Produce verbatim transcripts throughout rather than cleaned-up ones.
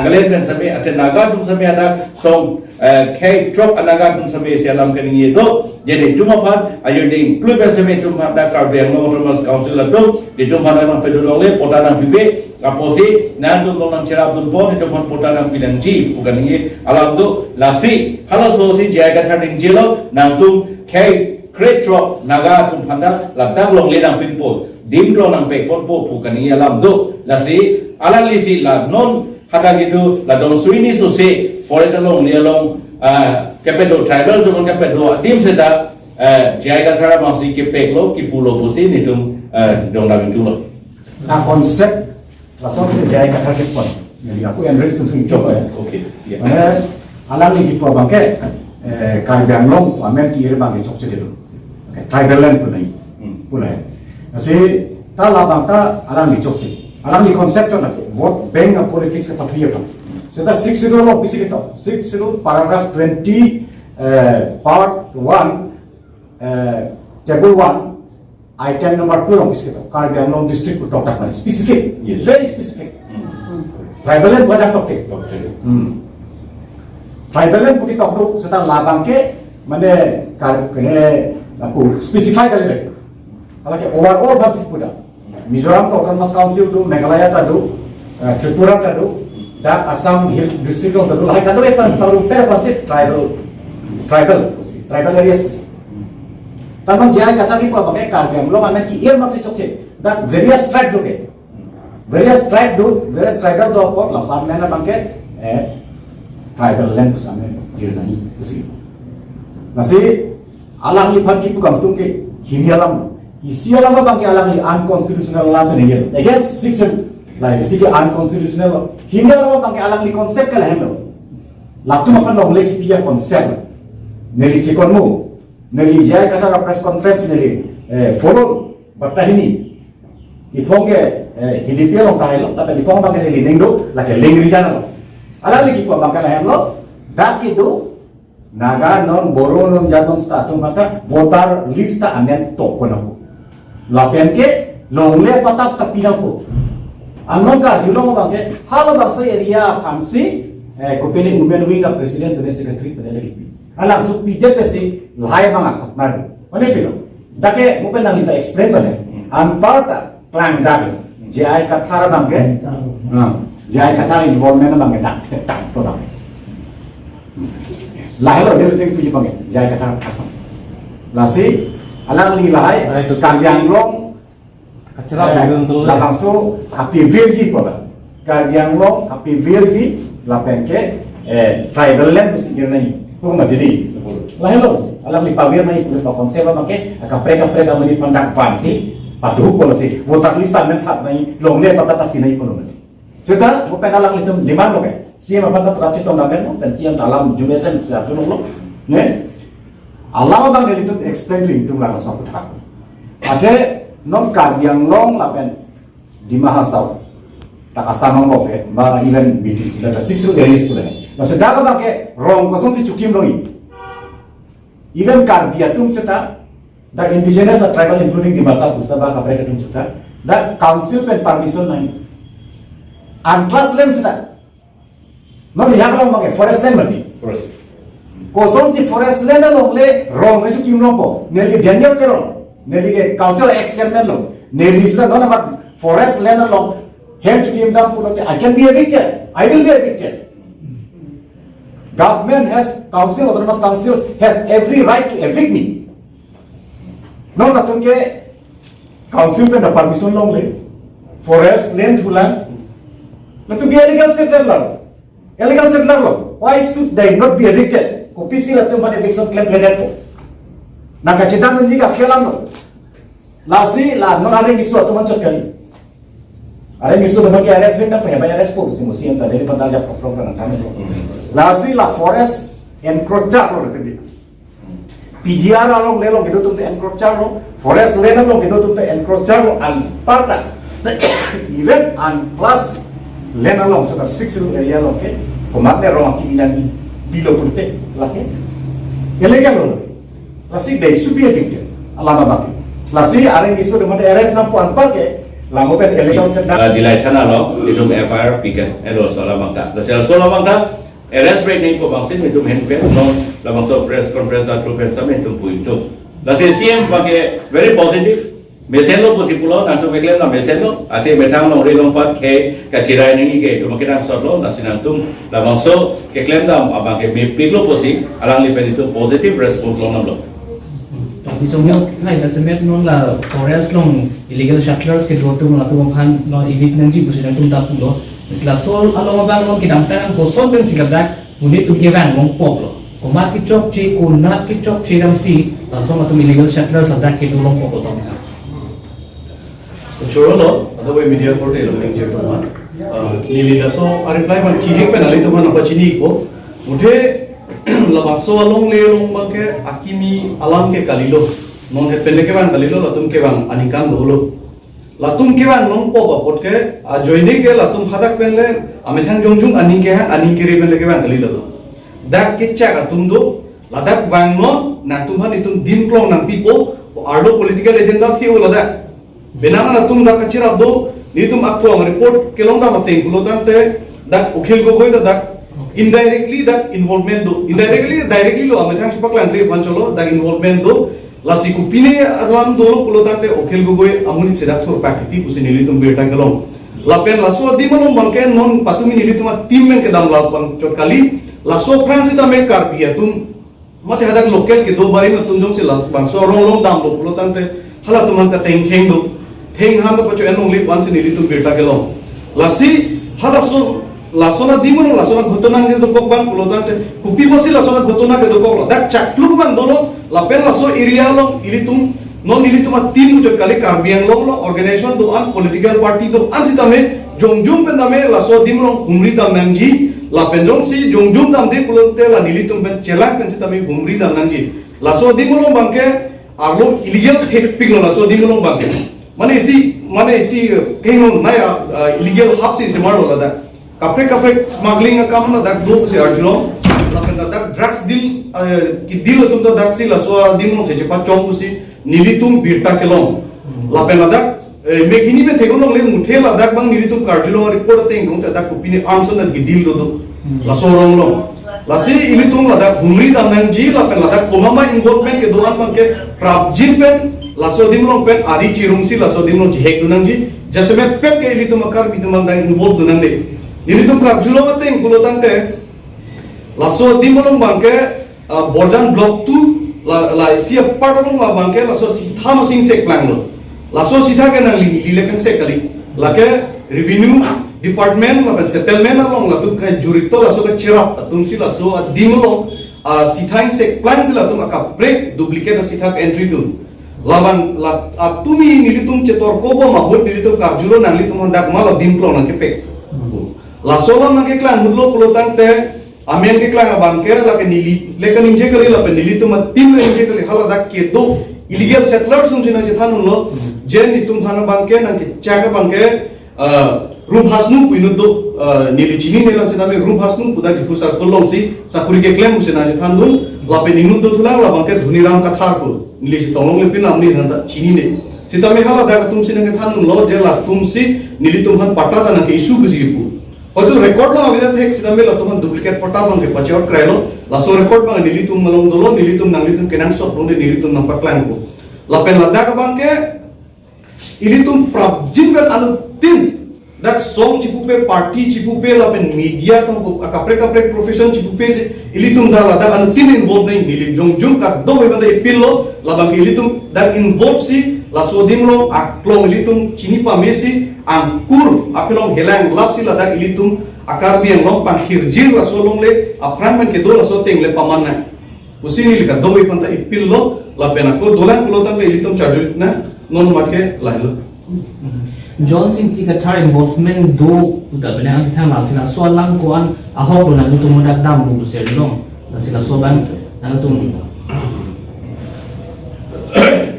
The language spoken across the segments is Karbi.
Nagaland pen sitame, ate Naga atum sitame hadak song, eh, khei throk a-Naga atum sitame isi alam kaningje do. Jadi itum aphan, ajir ding, klui pen sitame itum aphan dak Karbi Anglong Autonomous Council atum, itum aphan nangpedun longle, patta nangpipe, apotsi, nangtum along nangcherapdunpo, itum aphan patta nangpi nangji pu kaningje alam do. Lasi, halaso si J I Kathar ningjelo, nangtum khei kre throk Naga atum aphan ta ladak longle nangpinpo, dim klong nangpekponpo pu kaningje alam do. Lasi, alanglisi la non hadak itum la dong suri ni sose forest along, ni along, ah, kepedo tribal atum kepedo adim seta, eh, J I Kathar abangsi kepeklo, kipulo pusi nelitum, eh, dong dam itu lo. Na concept lason si J I Kathar kepon. Jadi aku enrich tentu coba ya. Okay, ya. Mane alangli kipu abangke, eh, Karbi Anglong amen ki-ir abangke chokche dolo. Okay, tribal land pu nai. Hmm. Pu nai. Lasi ta labang ta alangli chokche. Alangli concept chot lake. Vote bank a-politics kapathu aphan. Seta Sixth Schedule lo, bisi ketok. Sixth Schedule paragraph twenty, eh, part one, eh, table one, item number two along bisi ketok. Karbi Anglong district pu toktak mane specific. Yes. Very specific. Hmm. Tribal land pu hadak tokte. Tokte. Hmm. Tribal land pu ketok do, seta labangke mane kar-, kene, aku specify kali lagi. Halake overall aphansi pu dak. Mizoram ta Autonomous Council do, Meghalaya ta do, eh, Tripura ta do, dak Assam Hill District along ta do, lahai kado-an aphan, paru per aphansi tribal, tribal, tribal areas pusi. Tanggal J I Kathar kipu abangke Karbi Anglong amen ki-ir amatsi chokche, dak various tribe do ke. Various tribe do, various tribal do apot, laso amen abangke, eh, tribal land pusi amen, ir nangji pusi. Lasi, alangliphan kipu kangtung ke hini alam. Isi alam abangke alangli unconstitutional alam si ningje. Against Sixth Schedule. Lahai isi ke unconstitutional lo. Hini alam abangke alangli concept ke lahenlo. Latum aphan longle kipi a-concept. Neli chekonmu. Neli J I Kathar press conference neli, eh, follow. Batta hini. Iphong ke, eh, Hindi pi along tahai lo. Lapen iphong abangke neli ning do. Lake ling region lo. Alangli kipu abangke lahenlo. Dak kedo Naga non, Boro non, Jaintia non seta atum aphan ta voter list ta amen tokpon nangpo. Lapen ke longle patta ta pi nangpo. Anon karjulong abangke halabangso area aphansi, eh, kopine women wing a-president pine secretary pine lagi pi. Alangso pidet si lahai abang akhat nadu. Mane pilo. Dak ke mo pen nangli ta explain bale. Anparta klangdak J I Kathar abangke. Ah, J I Kathar involvement abangke dak, dak, dak, dak. Lahelo, dia penting puji abangke, J I Kathar. Lasi, alangli lahai, Lahai tu. Karbi Anglong, Kachelap eh, belum tu. Labangso apivirji pu ba. Karbi Anglong apivirji lapen ke, eh, tribal land pusi ir nangji. Pu ma didi. Lahelo, alangli pavir nangji pu pa concept abangke, kaprek kaprek amonit aphan dak vansi, paduhuk pulo si, voter list amen thap nangji, longle patta ta pi nangji pulo. Seta, mo pen alanglitum demand lo ke. C M aphan ta tukar chetong dam pen, mo pen C M ta alam jumesen sa tulung lo. Ne? Alam abang nelitum explain ri tum lang sa puthak. Ate non Karbi Anglong lapen Dima Hasao. Tak asam ang lo ke, ba even B T C, dak Sixth Schedule areas pu le. Na seta ka abangke rong kosonsi chokim longi. Even Karbi atum seta, dak indigenous a tribal including Dimasa, Busa ba kaprek atum seta, dak council pen permission nangji. Unclassed land seta. Non yak along abangke forest land mati. Forest. Kosonsi forest land along le rong kechokim longpo. Neli Daniel Teron. Neli ke council ex chairman lo. Neli seta non amat forest land along hem chokim dam pulote I can be evicted. I will be evicted. Government has, council, autonomous council has every right to evict me. Non latum ke council pen ta permission longle. Forest land thulang. Latum ke illegal settler lo. Illegal settler lo. Why should they not be evicted? Kopisi latum aphan eviction claim kledetpo. Nangkachedam nangji ke akhei alam lo. Lasi la non areng isu atum anchot kali. Areng isu atum ke arrest vek nangpo, arrest po, si musi yang tadi pantang jak program nang kami lo. Lasi la forest encroacher lo tadi. P G R along le along kedo atum te encroacher lo, forest land along kedo atum te encroacher lo, anparta. Even unclassed land along, seta Sixth Schedule area along ke, komat le rong aki bilang di, bilo pulote, lake. Illegal lo. Lasi they should be evicted. Alam abangke. Lasi areng isu atum arrest nangpo anparke. Langno pen illegal settler. Ah, Dillai Thana along itum F I R pikan, elo so alam abang ta. Lasi laso alam abang ta arrest rate nangji pu abang si itum ahin pen non labangso press conference athru pen same itum pu itum. Lasi C M abang ke very positive. Mesenlo pusi pulo, nangtum keklem dam mesenlo. Athe methang longri longpat ke kachirai nangji ke itum kenangsotlo. Lasi nangtum labangso keklem dam abang ke mepiklo pusi alangli pen itum positive response longdamlo. Tapi songnya, hai, jasemet non la forest along illegal settlers kedo atum, latum aphan non evict nangji pusi nangtum ta pulo. Laso along abang non kedamtang koson pensi ladak monit atum kevang longpoklo. Komat kechokche, konat kechokche damsi laso atum illegal settlers ladak kedo longpoklo, Tombisong? Chorolo, adabo media korte lo ningje pama. Ah, neli laso a-reply abang chihek pen alitum aphan nangpachinipo. Muthe labangso alongle along abang ke akimi alam ke kalilo. Non het pen le kevang kalilo, latum kevang aningkan dolo. Latum kevang longpo apot ke ajoine ke latum hadak pen le amethang jongjung aning kehang aning kere pen le kevang kalilo to. Dak kechak atum do, ladak vangnon, nangtum aphan itum dim klong nangpipo, arlo political agenda thio ladak. Penang an atum dak kachirap do, nelitum aklong report kelong dam ateng pulo tangte, dak Akhil Gogoi ta dak indirectly dak involvement do, indirectly, directly lo, amethang si paklang kri aphan cholo, dak involvement do. Lasi kopine alam dolo pulo tangte Akhil Gogoi amonit si dak thurpak kiti pusi nelitum birta kelong. Lapen laso adim along abang ke non patumi nelitum a-team pen kedam la abang chot kali, laso aphrang sitame Karbi atum mate hadak local kedo barim atum jongsi labangso arong along damlo pulo tangte halatum aphan katengkheng do. Theng han ta pacho enlongle pu-an si nelitum birta kelong. Lasi halaso, lason adim along lason aghotona nangkedokok abang pulo tangte kopi pusi lason aghotona kedokoklo? Dak chaklu abang dolo, lapen laso area along ilitum, non ilitum a-team muchot kali, Karbi Anglong along organization do-an, political party do-an sitame jongjung pen tame laso adim along humri dam nangji. Lapen jongsi jongjung damde pulote la nelitum pen chelang pen sitame humri dam nangji. Laso adim along abang ke arlo illegal thekpiklo laso adim along abang ke. Mane isi, mane isi, eh, kehingno nai, ah, ah, illegal hap si semarlo ladak. Kaprek kaprek smuggling akam ladak do pusi arjulong. Lapen ladak drugs deal, eh, ke-deal atum ta daksi laso adim along si chepachong pusi nelitum birta kelong. Lapen ladak, eh, mekhini methek alongle muthe ladak abang nelitum karjulong report ateng dong, ladak kopine arms an ke-deal do do. Laso arong along. Lasi ilitum ladak humri dam nangji, lapen ladak komat ma involvement kedo-an abang ke prapjin pen laso adim along pen ari chirungsi laso adim along chihek dun nangji. Jasemet pen ke ilitum a-Karbi atum abang dak involve dun nangde. Nelitum karjulong ateng pulo tangte laso adim along abang ke, ah, Borjan Block two, la, la isi a-part along abang ke laso sitha masing sek planglo. Laso sitha ke nangli neli le kangsek kali. Lake Revenue Department lapen Settlement along latum kejurito laso kechirap atum si laso adim along, ah, sitha ingsek plangsi latum akaprek duplicate a-sitha entry dun. Labang la, ah, tumi nelitum chetorkobom ahut nelitum karjulo, nanglitum hadak ma la dim klong nangkepek. Laso alam nangkeklang ahutlo pulo tangte amen keklang abang ke lake neli le kaningje kali lapen nelitum a-team le ningje kali, haladak kedo illegal settlers atum si nangchethan unlo. Je nelitum aphan abang ke nangkechak abang ke, ah, Rup Hasnu pu inut do, ah, neli chinine lang sitame Rup Hasnu pu dak Diphu circle along si sakuri keklem pusi nangchethan dun, lapen inut dothulang labang ke Dhoniram Kathar pu, neli si Tonglong le pinam ni nang ta chinine. Sitame haladak atum si nangkethan unlo je latum si nelitum aphan patta ta nangke-issue pusi pu. Hoito record abang avedet thek sitame latum aphan duplicate patta abang kepachor krailo. Laso record abang nelitum along dolo, nelitum nanglitum kenangsot along de nelitum nangpaklangpo. Lapen ladak abang ke ilitum prapjin pen anuttin dak song chipupe, party chipupe lapen media tong akaprek kaprek profession chipupe si ilitum dak ladak anuttin involve nangji, neli jongjung kadokave aphan ta appeal lo, labang ke ilitum dak involve si laso adim along aklong ilitum chini pame si angkur apilong helang lap si ladak ilitum a-Karbi Anglong pangkhirjir laso alongle aphrang pen kedo laso ateng le paman nang pusi neli kadokave aphan ta appeal lo. Lapen ako dolang pulo tangte ilitum charju na non mat ke lahelo. Johnson Ingti Kathar involvement do puta bene ang thang lasi laso alam ko-an ahok lo nangtum hadak damlo pusi long. Lasi laso abang nangtum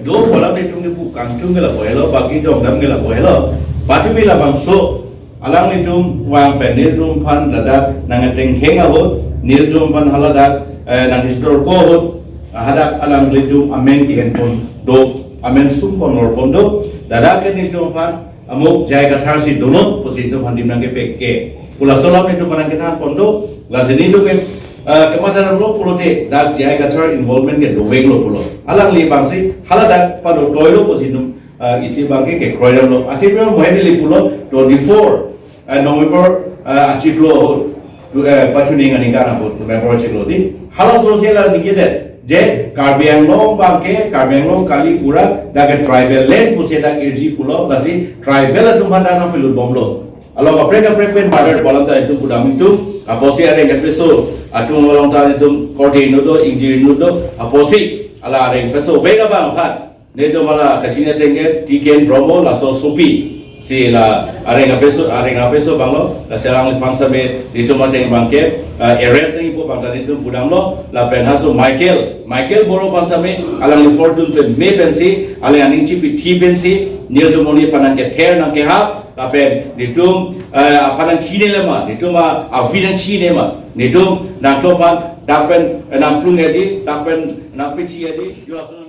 do bola nelitum ke pu kangtung ke lapu helo, bagi jong dam ke lapu helo. Patumi labangso alanglitum vang pen nelitum aphan ladak nangtengkheng ahut, nelitum aphan haladak, eh, nanghistor ko ahut, hadak alanglitum amen ke-enpon do, amen sumpon norpon do, ladak ke nelitum aphan Amuk J I Kathar si donon pusi itum aphan dim nangkepek ke. Pu laso alam itum aphan nangkethan pon do, lasi nelitum ke, eh, kematha damlo pulote, dak J I Kathar involvement ke doveklo pulo. Alangli abangsi, hala dak pado toilo pusi itum, eh, isi abangke kekroi damlo. Athe pen mohedi le pulo, twenty-four, eh, November, eh, achiklo, tu, eh, pachuning aningkan ahut November achiklo di. Halaso si la ningjedet. Je Karbi Anglong abangke, Karbi Anglong kali pura, dak ke tribal land pusi dak irji pulo, lasi tribal atum aphan dak nangpelut bomlo. Along kaprek kaprek pen mother volunteer itum pudam itum, apotsi areng kepeso atum along ta itum korte inut do, ingjir inut do, apotsi ala areng peso vek abang aphan. Nelitum hala kachini ateng ke T K N Bromo laso sopi. Si la areng apeso, areng apeso abanglo, lasi alangliphan same nelitum ateng abangke, eh, arrest nangjipo abang ta nelitum pudamlo, lapen halaso Michael, Michael Boro aphan same, alangli portun pen me pensi, alang aning chipithi pensi, nelitum monit aphan nangkether nangkehap, lapen nelitum, eh, aphan nangchinine ma, nelitum a, avi nangchinine ma, nelitum nangtum aphan, dak pen, eh, nangplung edi, dak pen nangpithi edi, yo laso